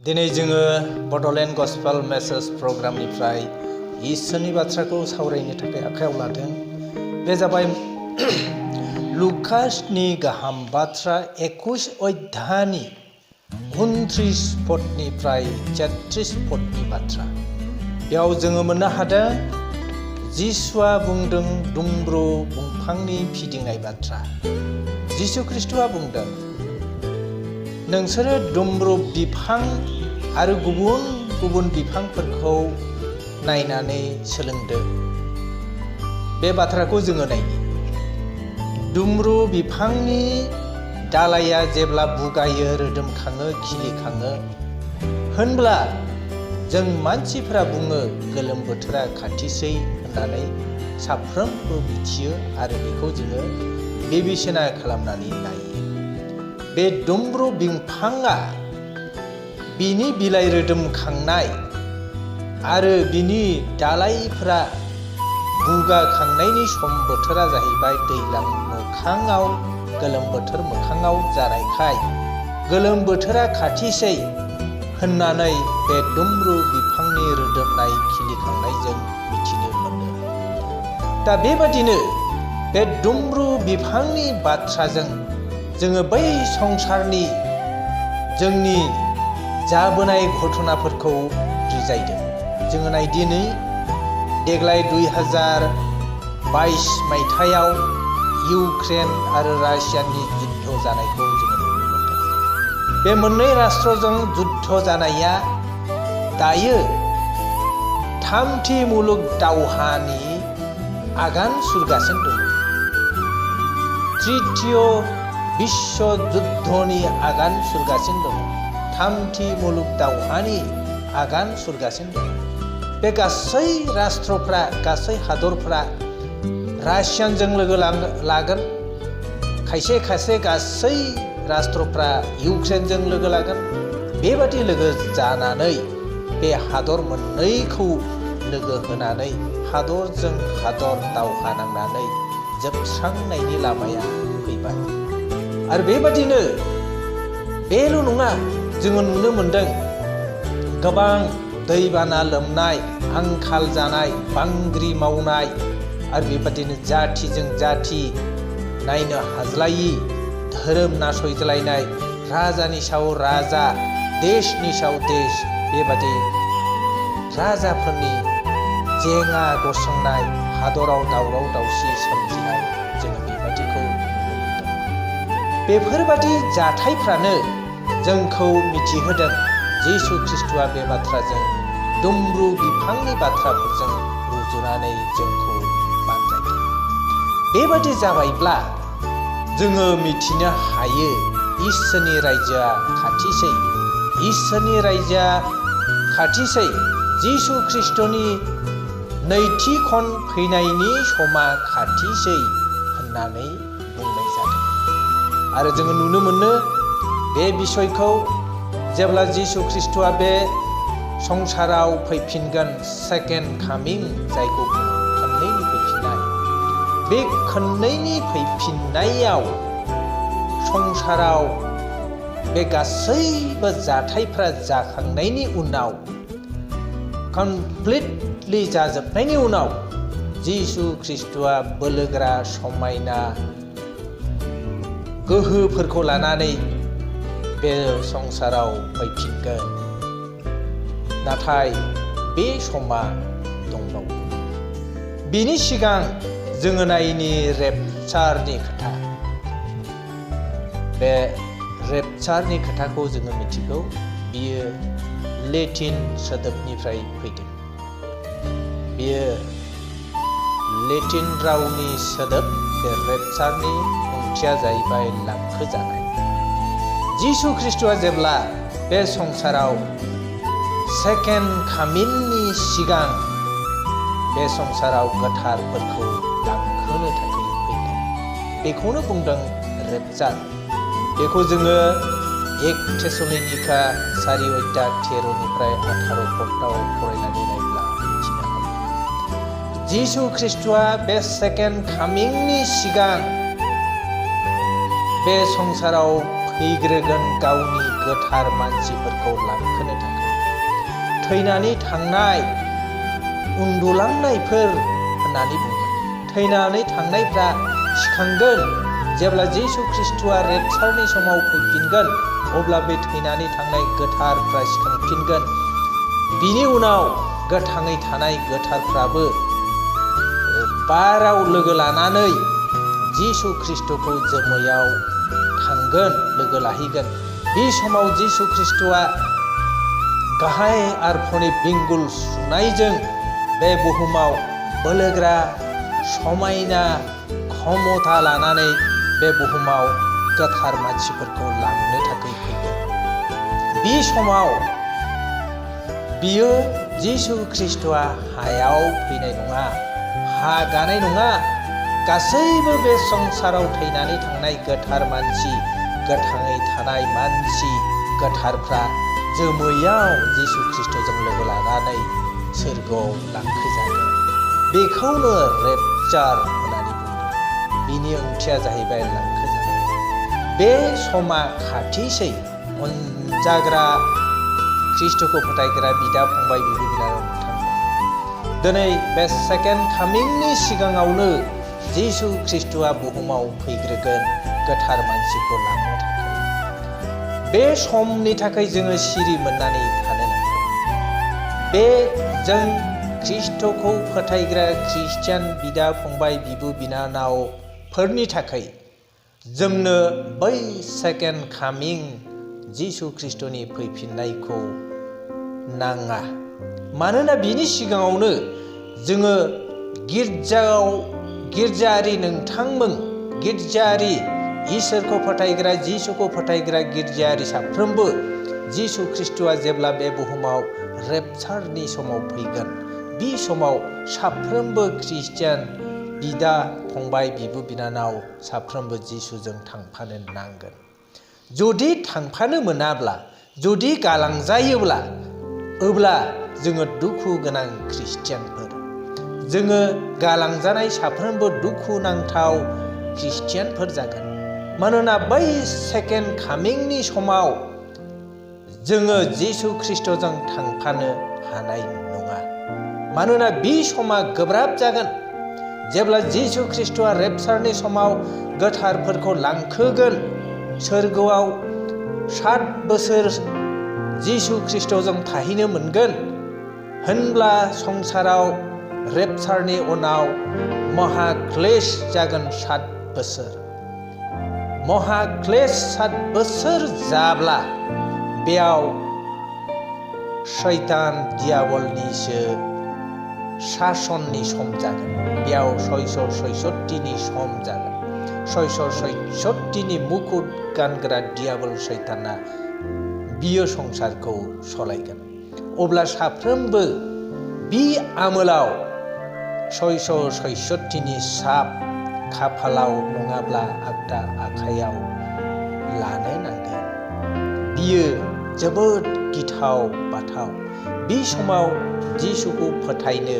दिनै जोङो Bodoland gospel message प्रग्रामनिफ्राय इसोरनि बाथ्राखौ सावरायनो थाखाय आखायाव लादों। बे जाबाय लुकासनि गाहाम बाथ्रा 21 अध्यायनि 29 पदनिफ्राय 33 पदनि बाथ्रा। बेयाव जोङो मोननो हादों जिसुआ बुंदों दुम्ब्रु बिफांनि फिदिंनाय बाथ्रा। जिसु ख्रिस्ट'आ बुंदों नोंसोरो दुम्ब्रु बिफां आरो गुबुन गुबुन बिफांफोरखौ नायनानै सोलोंदो। बे बाथ्राखौ जोङो नायनि। दुम्ब्रु बिफांनि दालाइया जेब्ला बुगायो, रोदोमखाङो, खिलिखाङो होनब्ला जों मानसिफोरा बुङो गोलोम बोथोरा खाथिसै होननानै साफ्रोमबो मिथियो आरो बेखौ जोङो बिबेचना खालामनानै नायो। बे दुम्ब्रु बिफाङा बिनि बिलाइ रोदोमखांनाय आरो बिनि दालाइफोरा बुगाखांनायनि सम बोथोरा जाहैबाय दैज्लां मोखाङाव, गोलोम बोथोर मोखाङाव जानायखाय गोलोम बोथोरा खाथिसै होननानै बे दुम्ब्रु बिफांनि रोदोमनाय खिलिखांनाय जों मिथिनो मोनो। दा बेबादिनो बे दुम्ब्रु बिफांनि बाथ्राजों जोङो बै संसारनि जोंनि जाबोनाय घटनाफोरखौ रिजायदों। जोङो नायदिनि देग्लाय 2022 मायथाइयाव इउक्रेन आरो रासियानि जुद्ध जानायखौ जोङो नुनो मोनदों। बे मोननै राष्ट्रजों जुद्ध जानाया दायो थामथि मुलुग दावहानि आगान सुरगासिनो दङ। तृतीय विश्व जुद्धनि आगान सुरगासिनो दङ। थामथि मुलुग दावहानि आगान सुरगासिनो दङ। बे गासै राष्ट्रफ्रा, गासै हादरफ्रा रासियानजों लोगो लागोन। खायसे खायसे गासै राष्ट्रफ्रा इउक्रेनजों लोगो लागोन। बेबादि लोगो जानानै बे हादर मोननैखौ लोगो होनानै हादरजों हादर दावहा नांनानै जोबस्रांनायनि लामाया फैबाय। आरो बेबादिनो बेल' नङा, जोङो नुनो मोनदों गोबां दैबाना लोमनाय, आंखाल जानाय, बांग्रि मावनाय आरो बेबादिनो जाथिजों जाथि नायनो हाज्लायि, धोरोम नासयज्लायनाय, राजानि सायाव राजा, देशनि सायाव देश, बेबादि राजाफोरनि जेंना गसंनाय, हादराव दावराव दावसि सोमजिनाय जोङो बेबादिखौ नुनो मोनदों। बेफोरबादि जाथायफ्रानो जोंखौ मिथिहोदों जिसु ख्रिस्ट'आ बे बाथ्राजों दुम्ब्रु बिफांनि बाथ्राफोरजों रुजुनानै जोंखौ बानजायदों। बेबादि जाबायब्ला जोङो मिथिनो हायो इसोरनि रायजोआ खाथिसै। इसोरनि रायजोआ खाथिसै। जिसु ख्रिस्ट'नि नैथि खन फैनायनि समा खाथिसै होननानै बुंनाय जादों। आरो जोङो नुनो मोनो बे बिसयखौ जेब्ला जिसु ख्रिस्ट'आ बे संसाराव फैफिनगोन, सेकेन्ड कामिं जायखौ बुङो, खननैनि फैफिननाय। बे खननैनि फैफिननायाव संसाराव बे गासैबो जाथायफ्रा जाखांनायनि उनाव, कमप्लिटलि जाजोबनायनि उनाव जिसु ख्रिस्ट'आ बोलोगोरा समायना गोहोफोरखौ लानानै बे संसाराव फैफिनगोन। नाथाय बे समा दंबावो। बिनि सिगां जोङो नायनि रेपचारनि खोथा। बे रेपचारनि खोथाखौ जोङो मिथिगौ। बियो लेटिन सोदोबनिफ्राय फैदों। बियो लेटिन रावनि सोदोब। बे रेपचारनि ओंथिया जाहैबाय लांखोजानाय। जिसु ख्रिस्ट'आ जेब्ला बे संसाराव सेकेन्ड कामिंनि सिगां बे संसाराव गोथारफोरखौ लांखोनो थाखाय फैदों। बेखौनो बुंदों रेपचार। बेखौ जोङो 1 थेस'लनिका 4 अध्याय 13निफ्राय 18 पदआव फरायनानै नायब्ला मिथिनो हायो। जिसु ख्रिस्ट'आ बे सेकेन्ड कामिंनि सिगां बे संसाराव फैग्रोगोन गावनि गोथार मानसिफोरखौ लांखोनो थाखाय। थैनानै थांनाय उन्दुलांनायफोर होननानै बुङो। थैनानै थांनायफ्रा सिखांगोन। जेब्ला जिसु ख्रिस्ट'आ रेपचारनि समाव फैफिनगोन अब्ला बे थैनानै थांनाय गोथारफ्रा सिखांफिनगोन। बिनि उनाव गोथाङै थानाय गोथारफ्राबो बाराव लोगो लानानै जिसु ख्रिस्ट'खौ जोमैयाव थांगोन, लोगो लाहैगोन। बे समाव जिसु ख्रिस्ट'आ गाहाय आर्फनि बिंगुल सुनायजों बे बुहुमाव बोलोग्रा समायना क्षमता लानानै बे बुहुमाव गोथार मानसिफोरखौ लांनो थाखाय फैगोन। बे समाव बियो जिसु ख्रिस्ट'आ हायाव फैनाय नङा, हा गानाय नङा। गासैबो बे संसाराव थैनानै थांनाय गोथार मानसि, गोथाङै थानाय मानसि गोथारफ्रा जोमैयाव जिसु ख्रिस्ट'जों लोगो लानानै सोरगोआव लांखोजागोन। बेखौनो रेपचार होननानै बुंदों। बिनि ओंथिया जाहैबाय लांखोजानाय। बे समा खाथिसै। अनजाग्रा ख्रिस्ट'खौ फोथायग्रा बिदा फंबाय, बिब' बिनानाव नोंथांमोन, दिनै बे सेकेन्ड कामिंनि सिगाङावनो जिसु ख्रिस्ट'आ बुहुमाव फैग्रोगोन गोथार मानसिखौ लांनो थाखाय। बे समनि थाखाय जोङो सिरि मोननानै थानो नांगौ। बे जों ख्रिस्ट'खौ फोथायग्रा ख्रिस्टियान बिदा फंबाय, बिब' बिनानावफोरनि थाखाय जोंनो बै सेकेन्ड कामिं जिसु ख्रिस्ट'नि फैफिननायखौ नाङा। मानोना बिनि सिगाङावनो जोङो गिर्जायारि नोंथांमोन, गिर्जायारि इसोरखौ फोथायग्रा, जिसुखौ फोथायग्रा गिर्जायारि साफ्रोमबो जिसु ख्रिस्ट'आ जेब्ला बे बुहुमाव रेपचारनि समाव फैगोन, बे समाव साफ्रोमबो ख्रिस्टियान बिदा फंबाय, बिब' बिनानाव साफ्रोमबो जिसुजों थांफानो नांगोन। जुदि थांफानो मोनाब्ला, जुदि गालांजायोब्ला, अब्ला जोङो दुखु गोनां ख्रिस्टियानफोर, जोङो गालांजानाय साफ्रोमबो दुखुनांथाव ख्रिस्टियानफोर जागोन। मानोना बै सेकेन्ड कामिंनि समाव जोङो जिसु ख्रिस्ट'जों थांफानो हानाय नङा। मानोना बे समा गोब्राब जागोन। जेब्ला जिसु ख्रिस्ट'आ रेपचारनि समाव गोथारफोरखौ लांखोगोन सोरगोआव 7 बोसोर जिसु ख्रिस्ट'जों थाहैनो मोनगोन, होनब्ला संसाराव रेपचारनि उनाव महाक्लेश जागोन 7 बोसोर। महाक्लेश 7 बोसोर जाब्ला बेयाव शैतान दियाबलनिसो शासननि सम जागोन। बेयाव 666नि सम जागोन। 666नि मुकुट गानग्रा दियाबल शैताना बियो संसारखौ सलायगोन। अब्ला साफ्रोमबो बि आमोलाव 666नि साप खाफालाव नङाब्ला आगदा आखायाव लानो नांगोन। बियो जोबोद गिथाव बाथाव। बे समाव जिसुखौ फोथायनो,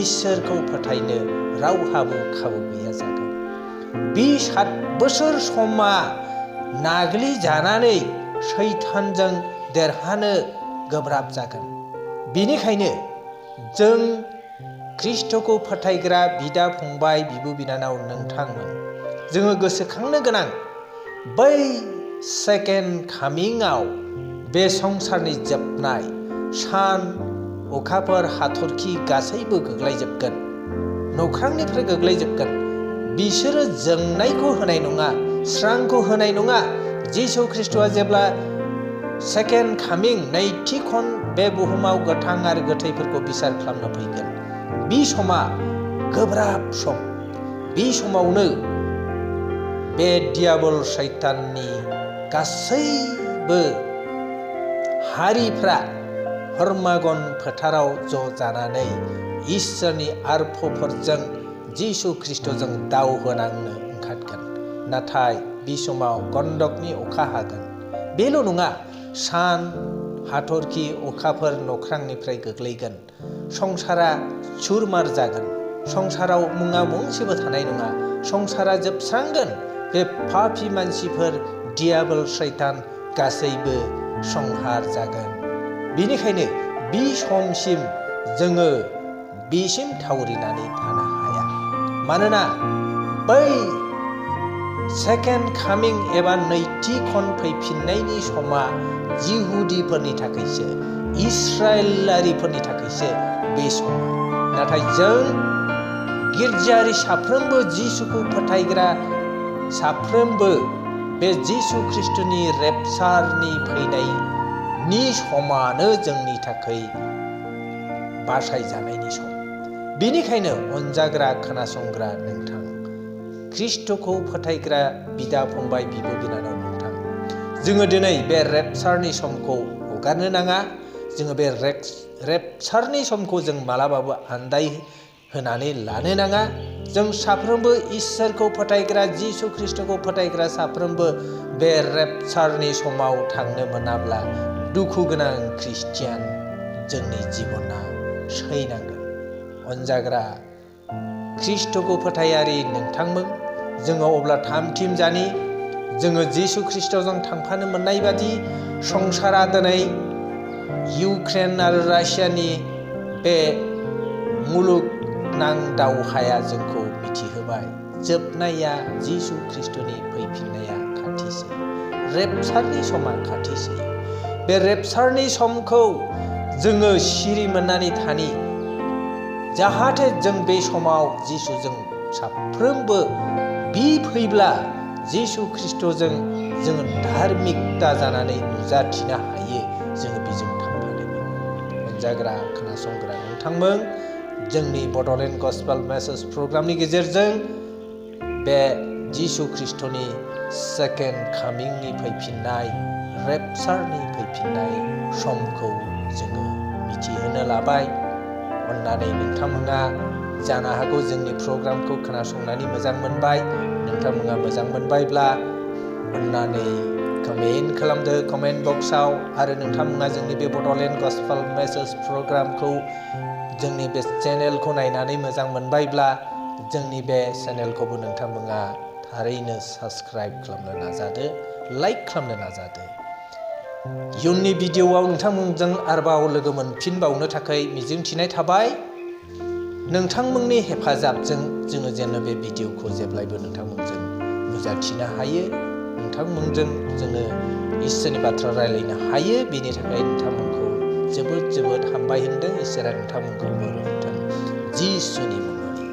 इसोरखौ फोथायनो रावहाबो खाबु गैया जागोन। बे 7 बोसोर समा नाग्लिजानानै शैतानजों देरहानो गोब्राब जागोन। बेनिखायनो जों ख्रिस्ट'खौ फोथायग्रा बिदा फंबाय, बिब' बिनानाव नोंथांमोन, जोङो गोसोखांनो गोनां बै सेकेन्ड कामिंआव बे संसारनि जोबनाय, सान, अखाफोर, हाथरखि गासैबो गोग्लैजोबगोन, नख्रांनिफ्राय गोग्लैजोबगोन। बिसोरो जोंनायखौ होनाय नङा, स्रांखौ होनाय नङा। जिसु ख्रिस्ट'आ जेब्ला सेकेन्ड कामिं, नैथि खन बे बुहुमाव गोथां आरो गोथैफोरखौ बिसार खालामनो फैगोन। बे समा गोब्राब सम। बे समावनो बे दियाबल शैताननि गासैबो हारिफ्रा हर्मागन फोथाराव ज' जानानै इसोरनि आर्फफोरजों जिसु ख्रिस्ट'जों दावहोनांनो ओंखारगोन। नाथाय बे समाव गन्धकनि अखा हागोन। बेल' नङा, सान, हाथरखि, अखाफोर नख्रांनिफ्राय गोग्लैगोन। संसारा सुरमार जागोन। संसाराव मुङा मुंसेबो थानाय नङा। संसारा जोबस्रांगोन। बे पापी मानसिफोर, दियाबल सैतान गासैबो संहार जागोन। बेनिखायनो बे समसिम जोङो बेसिम थावरिनानै थानो हाया। मानोना बै सेकेन्ड कामिं एबा नैथि खन फैफिननायनि समा जिहुदिफोरनि थाखायसो, इस्राएलारिफोरनि थाखायसो बे समा। नाथाय जों गिर्जायारि साफ्रोमबो जिसुखौ फोथायग्रा साफ्रोमबो बे जिसु ख्रिस्टनि रेपचारनि फैनायनि समानो जोंनि थाखाय बासायजानायनि सम। बेनिखायनो अनजाग्रा खोनासंग्रा नोंथां, ख्रिस्टखौ फोथायग्रा बिदा फंबाय बिब' बिनानाव नोंथां, जोङो दिनै बे रेपचारनि समखौ हगारनो नाङा। जोङो बे रेपचारनि समखौ जों मालाबाबो आन्दाय होनानै लानो नाङा। जों साफ्रोमबो इसोरखौ फोथायग्रा, जिसु ख्रिस्टखौ फोथायग्रा साफ्रोमबो बे रेपचारनि समाव थांनो मोनाब्ला दुखु गोनां ख्रिस्टियान जोंनि जिबना सैनांगोन। अनजाग्रा ख्रिस्टखौ फोथायारि नोंथांमोन, जोङो अब्ला थामथिम जानि जोङो जिसु ख्रिस्टजों थांफानो मोननाय बादि संसारा दिनै इउक्रेन आरो रासियानि बे मुलुगनां दावहाया जोंखौ मिथिहोबाय। जोबनाया जिसु ख्रिस्टनि फैफिननाया खाथिसै। रेपचारनि समा खाथिसै। बे रेपचारनि समखौ जोङो सिरि मोननानै थानि, जाहाथे जों बे समाव जिसुजों साफ्रोमबो बि फैब्ला जिसु ख्रिस्टजों जोङो धार्मिकता जानानै नुजाथिनो हायो। जोङो बेजों थांफानो मोनो। अनजाग्रा खोनासंग्रा नोंथांमोन, जोंनि बड'लेण्ड गस्पेल मेसेज प्रग्रामनि गेजेरजों बे जिसु ख्रिस्टनि सेकेन्ड कामिंनि फैफिननाय, रेपचारनि फैफिननाय समखौ जोङो मिथिहोनो लाबाय। अन्नानै नोंथांमोना जानो हागौ जोंनि प्रग्रामखौ खोनासंनानै मोजां मोनबाय। नोंथांमोना मोजां मोनबायब्ला अन्नानै कमेन्ट खालामदो कमेन्ट बक्सआव। आरो नोंथांमोना जोंनि बे बड'लेण्ड गस्पेल मेसेज प्रग्रामखौ जोंनि बे चेनेलखौ नायनानै मोजां मोनबायब्ला जोंनि बे चेनेलखौबो नोंथांमोना थारैनो साबस्क्राइब खालामनो नाजादो, लाइक खालामनो नाजादो। इयुननि भिडिअ'आव नोंथांमोनजों आरोबाव लोगो मोनफिनबावनो थाखाय मिजिंथिनाय थाबाय। नोंथांमोननि हेफाजाबजों जोङो जेन' बे भिडिअ'खौ जेब्लायबो नोंथांमोनजों नुजाथिनो हायो, नोंथांमोनजों जोङो इसोरनि बाथ्रा रायलायनो हायो। बेनि थाखाय नोंथांमोनखौ जोबोद जोबोद हामबाय होनदों। इसोरा नोंथांमोनखौ बोर होथों जिसुनि मुङै।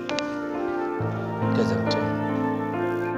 गोजोन्थों।